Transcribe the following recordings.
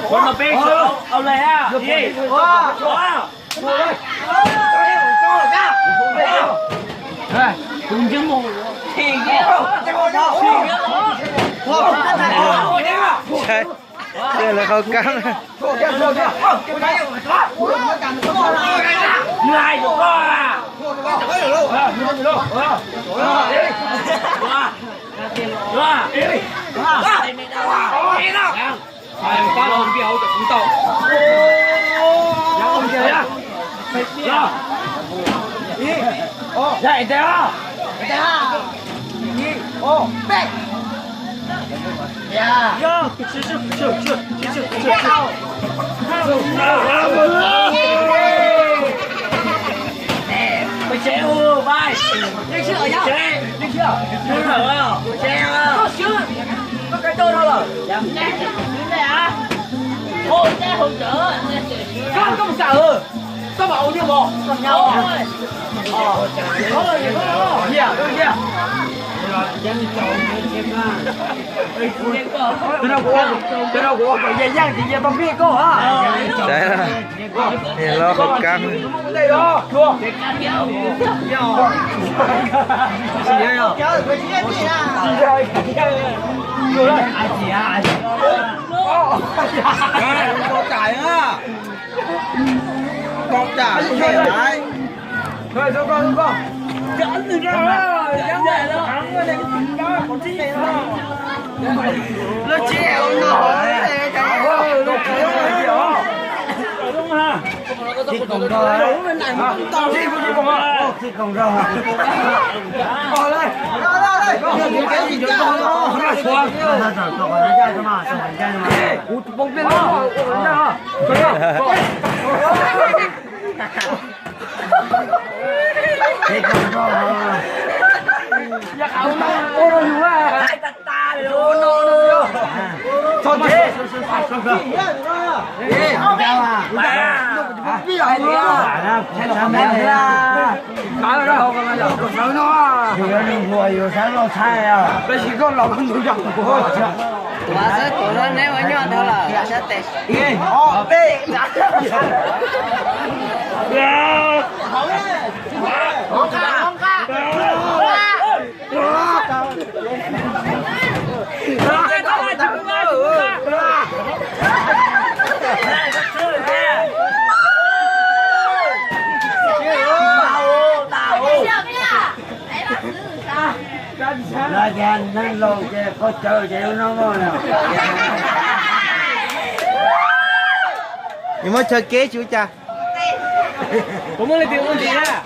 Ua no peb sawv au lawm a. Ua, ua. Tus ntsej muag. Saib, lawv qhov kab. Saib, los qhov kab. Mas xwb tuav neb ua nyuj dhau lawm, sab tes. Lawv tias neeg laus ces koj caw ces lub no muaj na. Yuav muab chaw keb tsis ua cas. Kuv muaj leej twg ua ntxiv na?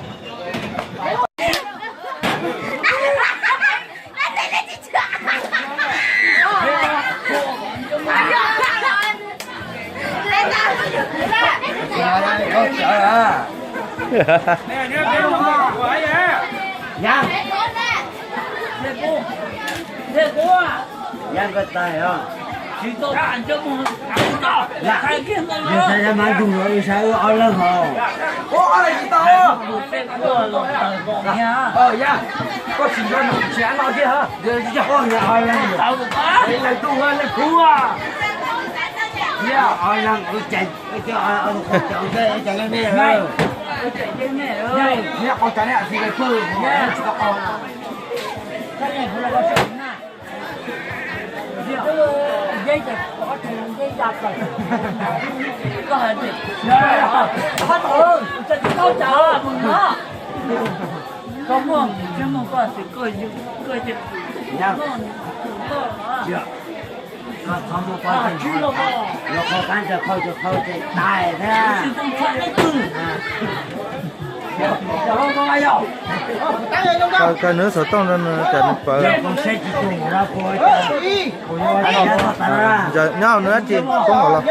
Yeej koj tais os. Yog saib mas yug los wb saib wb ob leeg hos. Koj tsis nco nws tsis no thiab hos. Ob leeg, leej tub leej pub. Ob leeg wb ces, wb ces, wb ces leej me. Neb qau cas neb tsis pw, neb tsis tau qau. Los qhov kab ntawd qhau ces qhau ces tais thiab. Kaw nws xov tooj rau nws kom nws pawv. Nyob nws dab tsi poob los.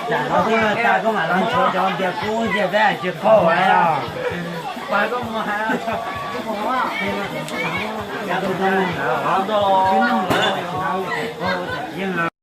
Tsam no twb tag koj mam los nrhiav cov ntiag kub ntiag peb tsis qaug os.